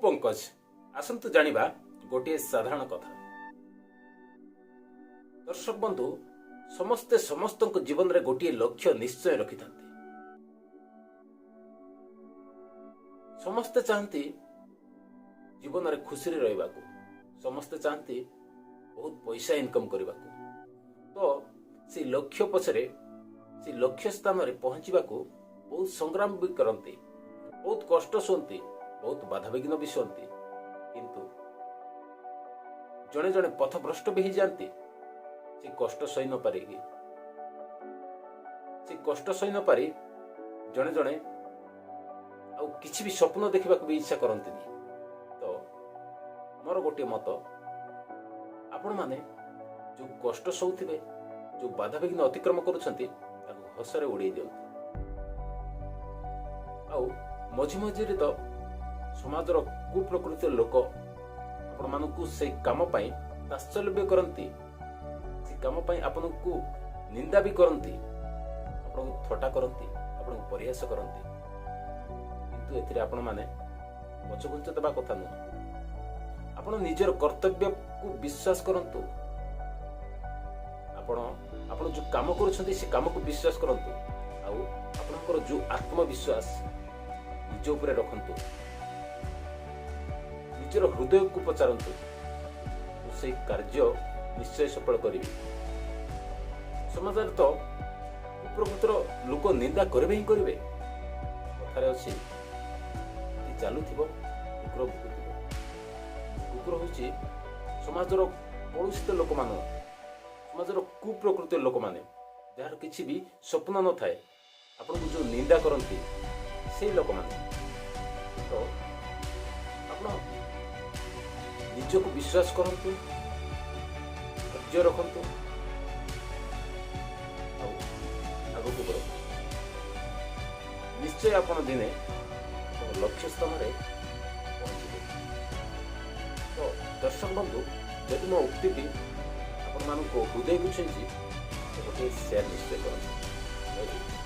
ପଙ୍କଜ। ଆସନ୍ତୁ ଜାଣିବା ଗୋଟିଏ ସାଧାରଣ କଥା। ଦର୍ଶକ ବନ୍ଧୁ, ସମସ୍ତେ ସମସ୍ତଙ୍କ ଜୀବନରେ ଗୋଟିଏ ଲକ୍ଷ୍ୟ ନିଶ୍ଚୟ ରଖିଥାନ୍ତି। ସମସ୍ତେ ଚାହାନ୍ତି ଜୀବନରେ ଖୁସିରେ ରହିବାକୁ। ସମସ୍ତେ ଚାହାନ୍ତି ବହୁତ ପଇସା ଇନକମ୍ କରିବାକୁ। ତ ସେଇ ଲକ୍ଷ୍ୟ ପଛରେ, ସେଇ ଲକ୍ଷ୍ୟ ସ୍ଥାନରେ ପହଞ୍ଚିବାକୁ ବହୁତ ସଂଗ୍ରାମ ବି କରନ୍ତି, ବହୁତ କଷ୍ଟ ଶୁଅନ୍ତି, ବହୁତ ବାଧାବିଘ୍ନ ବି ଶୁଅନ୍ତି। କିନ୍ତୁ ଜଣେ ଜଣେ ପଥଭ୍ରଷ୍ଟ ବି ହେଇଯାନ୍ତି ସେ କଷ୍ଟ ସହି ନ ପାରିକି। ସେ କଷ୍ଟ ସହି ନ ପାରି ଜଣେ ଜଣେ ଆଉ କିଛି ବି ସ୍ୱପ୍ନ ଦେଖିବାକୁ ବି ଇଚ୍ଛା କରନ୍ତିନି। ତ ମୋର ଗୋଟିଏ ମତ, ଆପଣମାନେ ଯୋଉ କଷ୍ଟ ସହୁଥିବେ, ଯୋଉ ବାଧାବିଘ୍ନ ଅତିକ୍ରମ କରୁଛନ୍ତି, ତାକୁ ହସରେ ଉଡ଼େଇ ଦିଅନ୍ତୁ। ଆଉ ମଝି ମଝିରେ ତ ସମାଜର କୁପ୍ରକୃତିର ଲୋକ ଆପଣମାନଙ୍କୁ ସେଇ କାମ ପାଇଁ ତାତ୍ସଲ୍ୟ କରନ୍ତି, ସେ କାମ ପାଇଁ ଆପଣଙ୍କୁ ନିନ୍ଦା ବି କରନ୍ତି, ଆପଣଙ୍କୁ ଥଟ୍ଟା କରନ୍ତି, ଆପଣଙ୍କୁ ପରିହାସ କରନ୍ତି। କିନ୍ତୁ ଏଥିରେ ଆପଣମାନେ ପଛଘୁଞ୍ଚା ଦେବା କଥା ନୁହଁ। ଆପଣ ନିଜର କର୍ତ୍ତବ୍ୟକୁ ବିଶ୍ୱାସ କରନ୍ତୁ। ଆପଣ ଯୋଉ କାମ କରୁଛନ୍ତି, ସେ କାମକୁ ବିଶ୍ୱାସ କରନ୍ତୁ। ଆଉ ଆପଣଙ୍କର ଯୋଉ ଆତ୍ମବିଶ୍ୱାସ ନିଜ ଉପରେ ରଖନ୍ତୁ। ନିଜର ହୃଦୟକୁ ପଚାରନ୍ତୁ, ମୁଁ ସେଇ କାର୍ଯ୍ୟ ନିଶ୍ଚୟ ସଫଳ କରିବି। ସମାଜରେ ତ କୁପ୍ରକୃତିର ଲୋକ ନିନ୍ଦା କରିବେ ହିଁ କରିବେ। କଥାରେ ଅଛି, ହାତୀ ଚାଲୁଥିବ, କୁକୁର ଭୁକୁଥିବ। କୁକୁର ହେଉଛି ସମାଜର କଳୁଷିତ ଲୋକମାନ, ସମାଜର କୁପ୍ରକୃତିର ଲୋକମାନେ, ଯାହାର କିଛି ବି ସ୍ୱପ୍ନ ନଥାଏ, ଆପଣଙ୍କୁ ଯୋଉ ନିନ୍ଦା କରନ୍ତି, ସେଇ ଲୋକମାନେ। ତ ଆପଣ ନିଜକୁ ବିଶ୍ୱାସ କରନ୍ତୁ, ଧୈର୍ଯ୍ୟ ରଖନ୍ତୁ ଆଉ ଆଗକୁ ବଢ଼ନ୍ତୁ। ନିଶ୍ଚୟ ଆପଣ ଦିନେ ଆପଣଙ୍କ ଲକ୍ଷ୍ୟ ସ୍ଥାନରେ ପହଞ୍ଚିବେ। ତ ଦର୍ଶକ ବନ୍ଧୁ, ଯଦି ମୋ ଉକ୍ତିଟି ଆପଣମାନଙ୍କୁ ହୃଦୟକୁ ଛୁଇଁଛି, ତ ଗୋଟିଏ ସେୟାର ନିଶ୍ଚୟ କରନ୍ତୁ। ଜୟ ହିନ୍ଦ।